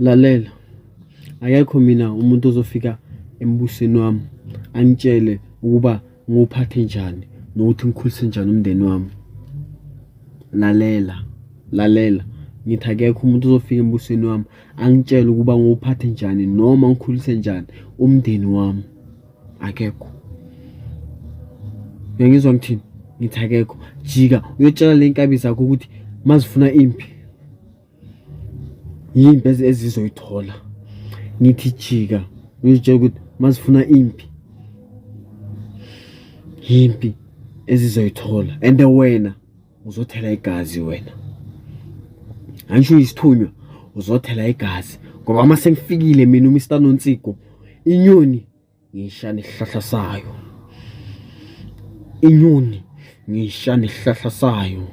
Lalela, akekho mina umuntu ozofika embusweni wami angitshele ukuba ngiwuphathe njani nokuthi ngikhulise njani umndeni wami. Lalela, lalela, ngithi akekho umuntu ozofika embusweni wami angitshele ukuba ngiwuphathe njani noma ngikhulise njani umndeni wami. Akekho. Uyangizwa ngithini? Ngithi akekho. Jika uyotshela le nkabi zakho ukuthi mazifuna impi yimpi ezizoyithola. Ngithi jika uyotshela ukuthi mazifuna impi yimpi ezizoyithola and wena uzothela igazi wena. Angisho uyisithunywa uzothela igazi ngoba uma sengifikile mina uMr Nontsiko inyoni ngisha nesihlahla sayo. Inyoni ngisha nesihlahla sayo.